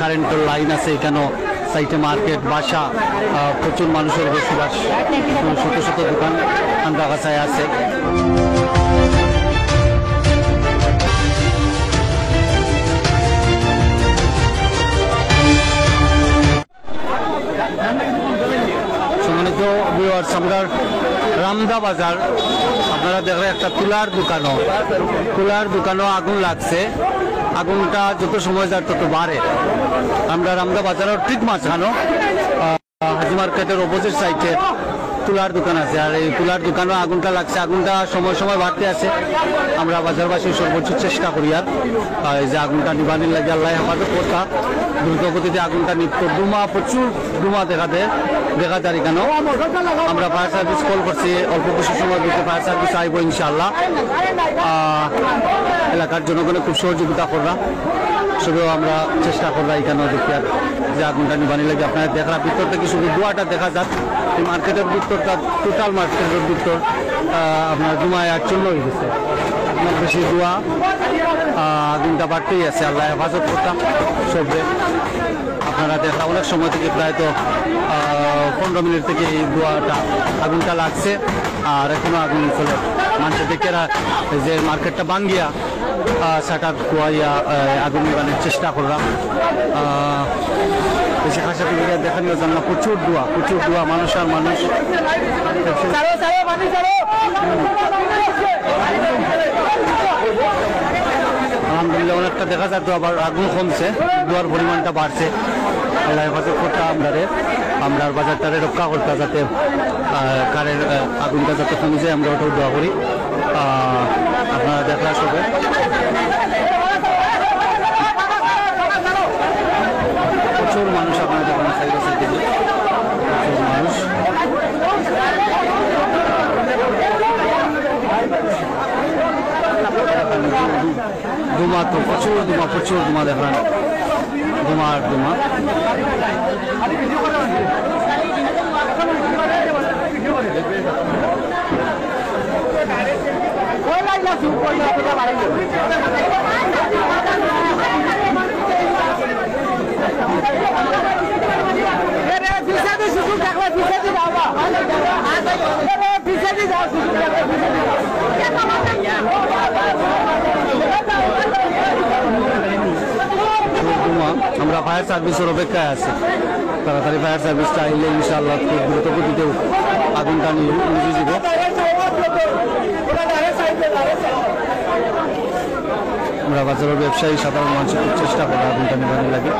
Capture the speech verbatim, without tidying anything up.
কারেন্টর লাইন আছে এখানো, সাইডে মার্কেট, বাসা, আহ, প্রচুর মানুষর বসবাস, শত শত দোকান কান্দাগাছায় আছে। সম্মানিত ভিউয়ার্স, আমরার রামদা বাজার, আপনারা দেখরা একটা তুলার দোকানো, তুলার দোকানো আগুন লাগছে। আগুনটা যত সময় যার তত বাড়ে। আমরা রামদা বাজারর ঠিক মাঝখানো, আহ, হাজি মার্কেটর অপোজিট সাইডে তুলার দোকান আছে, আর এই তুলার দোকানো আগুনটা লাগছে। আগুনটা সময় সময় বাড়তে আছে। আমরা বাজারবাসী সর্বোচ্চ চেষ্টা করি আর, আহ, এই যে আগুনটা নিবানির লাগি আল্লায় হেফাজত করতা, দ্রুত গতিতে আগুনটা নিভতো। ধুমা, প্রচুর ধুমা দেখা দেয়, দেখা যার এখানো। আমরা ফায়ার সার্ভিস কল করছি, অল্প কিছু সময় ভিতরে ফায়ার সার্ভিস আইবো ইনশাআল্লাহ। আহ, এলাকার জনগণে খুব সহযোগিতা কররা, সবেও আমরা চেষ্টা কররা এখানো দেখিয়ার যে আগুনটা নিবানির লাগি। আপনারা দেখরা ভিতর থাকি শুধু ধোঁয়াটা দেখা যার। এই মার্কেটর ভিতরটা, টোটাল মার্কেটর ভিতর, আহ, আপনার ধুমায় আচ্ছন্ন হয়ে গেছে। আপনার বেশি ধোঁয়া, আহ, আগুনটা বাড়তেই আছে। আল্লায় হেফাজত করতা সবরে। আপনারা দেখরা অনেক সময় থাকি, প্রায় তো, আহ, পনেরো মিনিট থাকি এই ধোঁয়াটা, আগুনটা লাগছে, আর এখনো আগুন চলে। মানুষে দেখে রা-, এই যে মার্কেটটা ভাঙ্গিয়া, আহ, শাটার খুয়াইয়া, আহ, আগুন নিবানির চেষ্টা কররা। আহ, বেশি খাসা টিভি দেখানিও যার না, প্রচুর ধোঁয়া, প্রচুর ধোঁয়া, মানুষ আর মানুষ। আলহামদুলিল্লাহ, অনেকটা দেখা যার তো আবার আগুন কমছে, ধোঁয়ার পরিমাণটা বাড়ছে। আল্লায় হেফাজত করতা আমরারে, আমরার বাজারটারে রক্ষা করতা, যাতে, আহ, কারেন্ট, আহ, আগুনটা যাতে কমে যায়, আমরা ওটাও দোয়া করি। আহ, আপনারা দেখরা সবে। প্রচুর মানুষ, আপনারা দেখরা সাইডে সাইডে প্রচুর মানুষ। ধুমা তো প্রচুর ধুমা, প্রচুর ধুমা দেখরা। ধুমা আর ধুমা। আমরা ফায়ার সার্ভিসর অপেক্ষায় আছি। তাড়াতাড়ি ফায়ার সার্ভিসটা আইলে ইনশাআল্লাহ খুব দ্রুত গতিতে আগুনটা নি-, নিভি যিবো। আমরা বাজারর ব্যবসায়ী, সাধারণ মানুষে খুব চেষ্টা করে আগুনটা নিবানির লাগি।